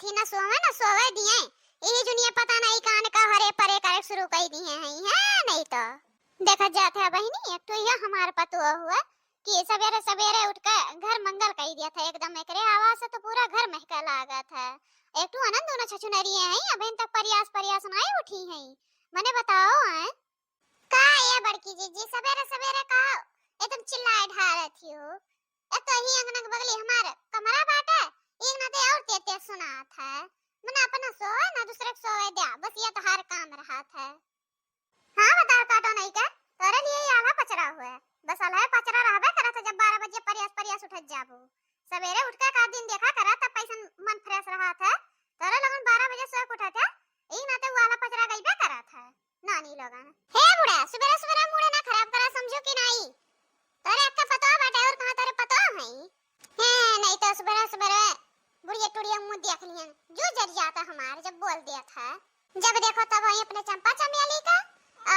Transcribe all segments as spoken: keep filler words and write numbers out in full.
कि न सोवे न सोवे दिए। यही जुनिया पता नहीं कान का हरे परे करे शुरू कई दिए हैं, हैं नहीं तो। देखत जात है बहिनी, एक ठो यह हमार पतोह हुआ कि सवेरे सवेरे उठ के घर मंगल कई दिया था एकदम। एकरे आवाज से तो पूरा घर महके लागत है। एक ठो अनन दोनों छछुनरिये हैं, अबहिन तक प्रयास प्रयास नहीं उठी हैं। मने बताओ हैं? का ये बड़की जीजी, सवेरे सवेरे का एकदम चिल्लाए ढारत ही हो? एक तो ही अंगना के बगली हमार कमरा बाटे, एक ना ते और तेज तेज सुनात है। मने अपना सोवे ना दूसरे के सोवे द्या, बस ये तोहार काम रहत है। हाँ, बताओ काटो नहीं के, तोरे लिए ये आला पचरा हुए। बस आला पचरा रहबे करत है, जब बारह बजे प्रयास प्रयास उठत जाबू। सवेरे उठ के का दिन देखा करत, तब कैसन मन fresh रहत है। तोरे लोगन बारह बजे सोए के उठत है, ई नाते वो आला पचरा गइबे करत है। नानी लोगन। हे बूढ़ा, सुबेरे सुबेरे मूड ना खराब करा, समझू कि नाई? तोरे अक्का पतोह बाटे और कहाँ तोरे पतोह हई? हे, नहीं तो सुबेरे सुबेरे बुढ़िया टुढ़िया मुँह देख लिहन। जो जर जाता हमार, जब बोल दिया था। जब देखो तब वही अपने चंपा चमेली का, अ,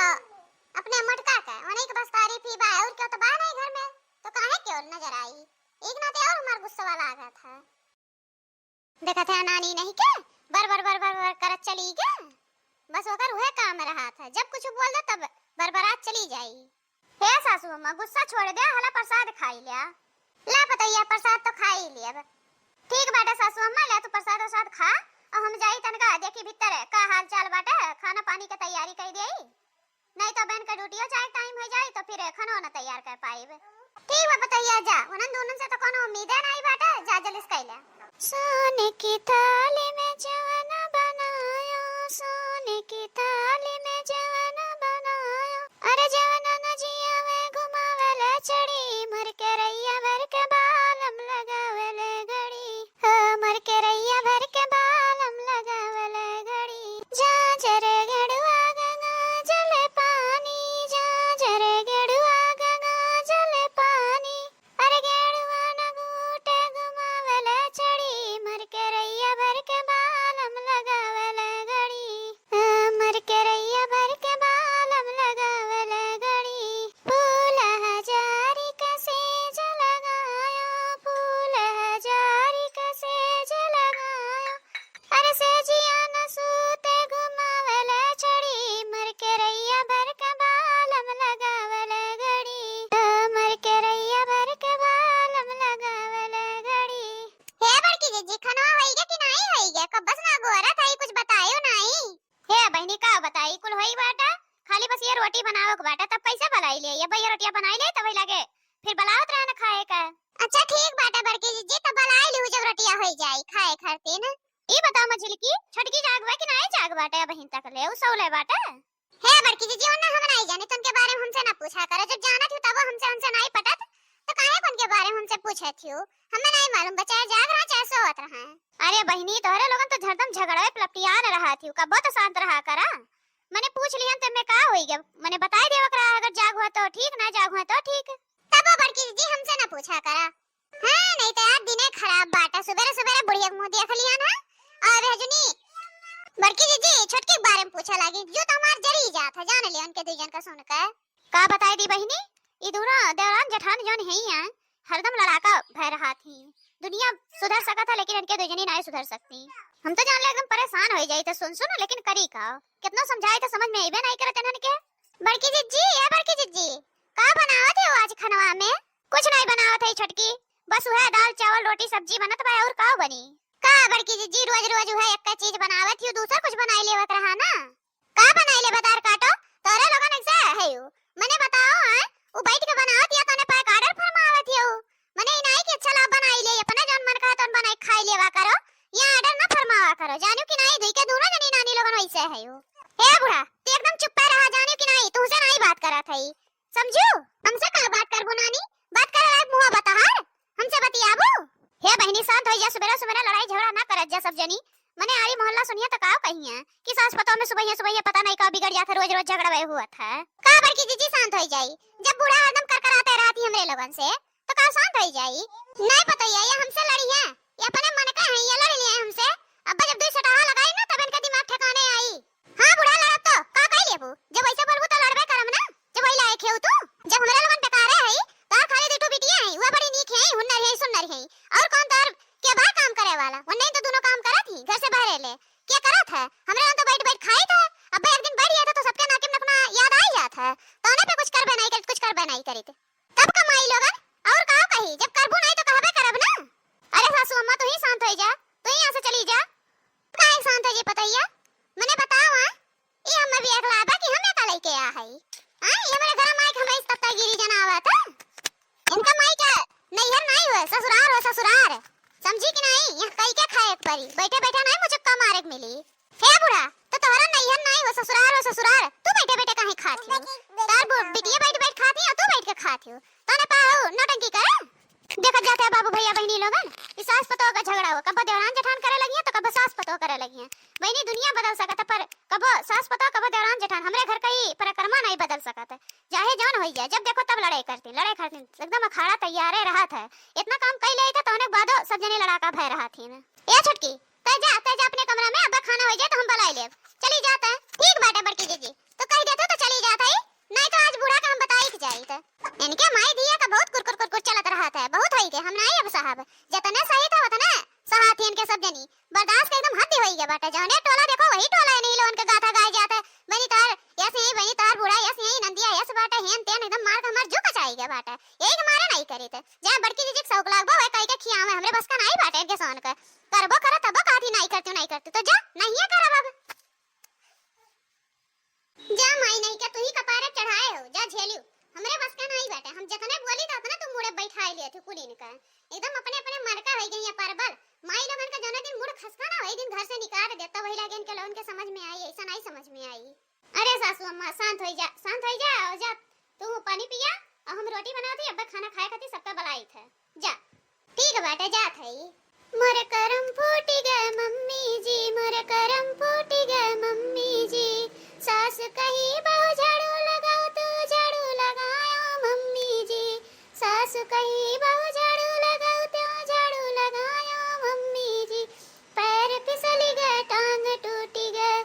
अपने मटका का, उन्हीं के बस तारीफ ही बा, और क्यों तो बा नहीं घर में, तो काहे क्यों नजर आई? एक नाते और हमार गुस्सा लागत है। देखत है नानी नहीं के, बर बर बर बर बर करत चली गे। बस ओकर उहे काम रहत है, जब कुछ बोल दे तब बरबरात चली जाई। हे सासू अम्मा, गुस्सा छोड़ दे, हला प्रसाद खाई लिया। ला पतैया, प्रसाद तो खाई लिया। ठीक बाटे सासू अम्मा, ले तू प्रसाद वरसाद खा, और हम जाई तनका देखी भीतर का हाल चाल बाटे, खाना पानी के तैयारी कर दिया। नहीं तो बहन के ड्यूटियो जाए टाइम हो जाई तो फिर खानो न तैयार कर पाइब। ठीक बा पतैया, जा, उन्हन दोनों से तो कोनो उम्मीदे नहीं बाटे, जा जल्दी से कैले। सोने की थाली में जवन बनाया, सोने की थाली में जवन बनाया, अरे जवन नजिया में घुमावल चढ़ी, मर के रैया भर के बालम लगावल गड़ी। हो मर के रैया भर के बालम लगावल गड़ी। जा जरे गड़ुआ गंगा जल पानी, जा जरे गड़ुआ गंगा जल पानी। अरे गड़ुआ न घूटे घुमावल चढ़ी, मर के रैया भर के बालम लगावल गड़ी। मर के रैया भर के बालम लगावल गड़ी। फूल हजारी का सेज लगायो, फूल हजारी का सेज लगायो। अरे सेजिया न सूते घुमावल छड़ी, मर के रैया भर के बालम लगावल गड़ी। मर के रैया भर के बालम लगावल गड़ी। हे बड़की जीजी, खनवा होइगे कि नाई होइगे? कब्बस ना गोरा था, कुछ बतायो नाई। हे बहिनी, का बताई, कुल होई बाटा, खाली बस ये रोटी बनावे के बाटा, तब कैसे बनाई ले? ये भैया रोटियां बनाई ले, तब लगे फिर बनावत रहे न खाए का। अच्छा ठीक बाटा बड़की जीजी, तो बनाई लिहू जब रोटियां होई जाई खाए खातिर। ई बताओ मझिलकी, छोटकी जाग बा कि नाई जाग बाटे, अबहिन तक ले उ सौले बाटे? हे बड़की जीजी, ओन्ना हम नाई जानी, तो उनके बारे में हमसे ना पूछा करो, जब जानत हो तब हमसे, हमसे नाई पटत, तो काहे उनके बारे में हमसे पूछत हो? हमें नाई मालूम बा, चाहे जाग रहा, चाहे सोवत रहा। अरे बहिनी, तोहरे लोगन तो हरदम झगड़वे पे लपटियान रहा थी, कब्बो तो शांत रहा करा। मने पूछ लिहन ते में का होई गया, मने बताई देवक रहा, अगर जाग हुआ तो ठीक, ना जाग हुआ तो ठीक। तबो बड़की जीजी हमसे ना पूछा करा। हाँ, नहीं तो यार दिने खराब बाटा, सुबेरे सुबेरे बुढ़िया के मुँह देख लिहन है, और भेजनी बड़की जीजी छोटकी के बारे में पूछा लागी, जो तो हमार जरी जात है, जान लिहन के दुई जन का सुन के। का बताई दी बहिनी, ई दोनों देवरान जेठान जौन है यहाँ, हरदम लड़ाका भय रहा थी। दुनिया सुधर सकत है, लेकिन इनके दुई जनी नाई सुधर सकती। हम तो जान ले एकदम परेशान हो जाई थे सुन सुन, लेकिन करी का? कितना समझाई थे, समझ में अइबे नहीं करत इन्हन के। बड़की जिज्जी, ए बड़की जिज्जी, का बनावत है आज खनवा में? कुछ नहीं बनावत है छोटकी, बस वह दाल चावल रोटी सब्जी बनत बा, और का बनी? का बड़की जिज्जी, रोज रोज वह एक चीज बनावत ही, दूसर कुछ बनाई लेवत रहा ना। का बनाई ले बतार काटो, तोरे लोगन ऐसे है यू। मने बताओ, हैं? उ बैठ के बनावत या तने पैक ऑर्डर फरमावत यू। मने ई नाई कि अच्छा ला बनाई ले, अपने जौन मन कहे तौन बनाई खाई लेवा करो, या ऑर्डर ना फरमावा करो। जानियो कि नाई, दुई के दोनों जनी नानी लोगन वैसे है यू। हे बूढ़ा, तू एकदम चुप्पे रहा, जानियो कि नाई, तुमसे नाई बात करत है, समझू? हमसे का बात करबू नानी? बात करे लायक मुँह बताहार, हमसे बतियाबू? हे बहिनी, शांत हो जा, सुबेरा सुबेरा लड़ाई झगड़ा ना करत जा सब जनी। मने आरी मोहल्ला सुनिया तो का कहिया कि सास पतोह में सुबहिया सुबहिया पता नहीं का बिगड़ जात है, रोज रोज झगड़ा वह हुआ था। का बड़की जीजी शांत हो जाई, जब बूढ़ा हरदम करकराते रहती हमरे लोगन से, तो का शांत हो जाई? नहीं पतोहिया, ये हमसे लड़ी है, ये अपने मन के हैं, ये लड़ लिए हमसे। अब जब दुई सटाहा लगाई ना, तब इनका दिमाग ठिकाने आई। हाँ बूढ़ा, लड़ब तो का कई लेबू? जब वैसे बोलबू तो लड़बे करम ना, जब वही लायक है तू। जब हमरे लोगन बेकारे है, तो खाली दू ठो बिटिया है, वह बड़ी नीक है, हुन्नर है, सुन्नर है, और कौन तार के बाहर काम करे वाला? वन्ने तो दोनों काम करत ही, घर से बैठे बैठे नाहीं मुझक्का मारे के मिली। हे बूढ़ा, तो तोहरा नैहर नाहीं हो, ससुरार हो, ससुरार। तू बैठे बैठे काहे खात हियो? तार बु-, बिटिया बैठ बैठ खात ही, तू बैठ के खात हियो। तने पाहु नौटंकी करे? देखत जात है बाबू भैया बहिनी लोगन, ई सास पतोह का झगड़ा हो, कबो देवरान जेठान करे लगी है तो कबो सास पतोह करे लगी है। बहिनी, दुनिया बदल सकत है, पर कबो सास पतोह, कबो देवरान जेठान, हमरे घर का ई परक्रमा नाहीं बदल सकत है। चाहे जौन होई जाए, जब देखो तब लड़ाई करतीन, लड़ाई करतीन, एकदम अखाड़ा तैयारे रहत है। इतना काम कई लेइत है तो उन्हें बादो सब जने लड़ाका भय रहत ही। ए छोटकी, तै जा, तै जा अपने कमरा में, अब खाना होई जाए तो हम बलाई लेब। चली जात है। ठीक बाटे बड़की जीजी, तो कह देते तो चली जात है, नाहीं तो आज बूढ़ा का हम बताई के जाइत। इनके माई धिया का बहुत कुरकुर कुरकुर चलत रहत है, बहुत होई के, हम नाहीं अब सहब। जतने सही था उतने सहाथियन के सब जनी, बर्दाश्त के एकदम हद होई गए बाटे। जौने टोला देखो वही टोला इन्हीं लोगन के गाथा गाए जात है, बहिनी तार यस यही, बहिनी तार बूढ़ा यस यही, नंदिया यस बाटे, हेन तेन एकदम मार के हमार जू कचाई गए बाटे। यही के मारे नाहीं करीत। जा बड़की जीजी के सौक लागबो, वह कही के खियावे, हमरे बस का नाहीं बाटे इनके सोन के। करबो करत तबो कहती नाहीं करती, नाहीं करती, तो जा, नाहीं करब अब। जा माई, नाहीं का तू ही कपारे चढ़ाए हो, जा झेलियो। हमरे बस का नाहीं बाटे, हम जतने बोली तो उतना तू मुड़े बैठाए लिए थे कुलीन का। एकदम अपने अपने मरका होई गई है परबल। माई लोगन का जौने दिन मुड़ खसका ना, वही दिन घर से निकाल देता, वही लागे इनके लोगन के समझ में आई, ऐसा नाहीं समझ में आई। अरे सासू अम्मा, शांत होई जा, शांत होई जा, और जा तू पानी पिया, और हम रोटी बनावत ही, अब्बे खाना खाए खातिर सबका बलाई थे। जा। ठीक बाटे, जात हई। मोर करम फूटि गए मम्मी जी, मोर करम फूटि गए मम्मी जी। सास कही बहू झाड़ू लगाओ, तू झाड़ू लगायो मम्मी जी। सास कही बहू झाड़ू लगाओ, तू झाड़ू लगायो मम्मी जी। पैर फिसलि गए, टांग टूटि गए,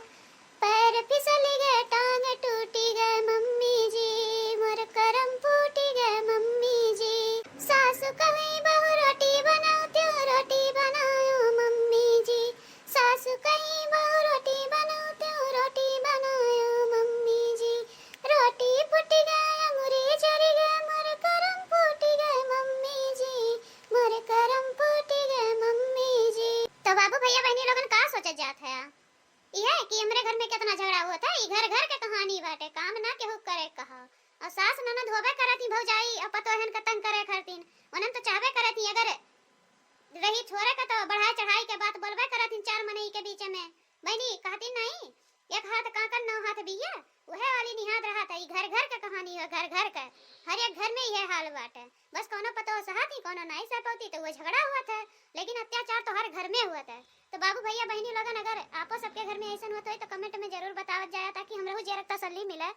पैर फिसलि गए, टांग टूटि गए मम्मी जी, मोर करम फूटि गए मम्मी जी। सासु कही बहू रोटी बनाओ, त्यो रोटी बनायो मम्मी जी। सासु कही बहू रोटी बनाओ, त्यो रोटी बनायो मम्मी जी। रोटी फूटि गए, अंगुरी झरि गए, मोर करम फूटि गए मम्मी जी, मोर करम फूटि गए मम्मी जी। तो बाबू भैया बहिनी लोगन का सोचत जात है? इहे कि हमरे घर में कितना झगड़ा होत है, ई घर घर के कहानी बाटे, काम ना केहू करे कहा। और सास ननद होबे करत ही भौजाई और पतोहन के तंग करे खातिर, उन्हन तो चाहबे करत ही अगर रही छोरे का तो बढ़ाई चढ़ाई के बात बोलबे करत ही चार मनई के बीच में। बहिनी कहती नहीं, एक हाथ कांकन नौ हाथ बिया, उहे वाली निहाद रहत है। ई घर घर के कहानी है, घर घर के, हर एक घर में इहे हाल बाटे। बस कौनो पतोह सहत ही, कौनो नाई सह पौती, तो वो झगड़ा हुआ था, लेकिन अत्याचार तो हर घर में हुआ था। तो बाबू भैया बहिनी लोगन, अगर आपो सबके घर में ऐसन होत होई तो comment में जरूर बतावत जाया, ताकि हमरहू जियरा के तसल्ली मिले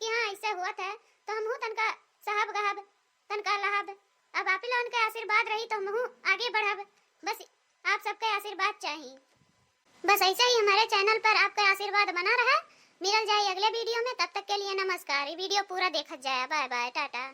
कि हाँ, ऐसे हुआ था, तो हमहू तनका सहब गहब, तनका लहब। अब आप ही लोगन के आशीर्वाद रही तो हमहू आगे बढ़ब। बस आप सबके आशीर्वाद चाही। बस ऐसे ही हमारे channel पर आपका आशीर्वाद बना रहे। मिलल जाए अगले video में, तब तक के लिए नमस्कार। ये video पूरा देखत जाए, bye bye, टाटा।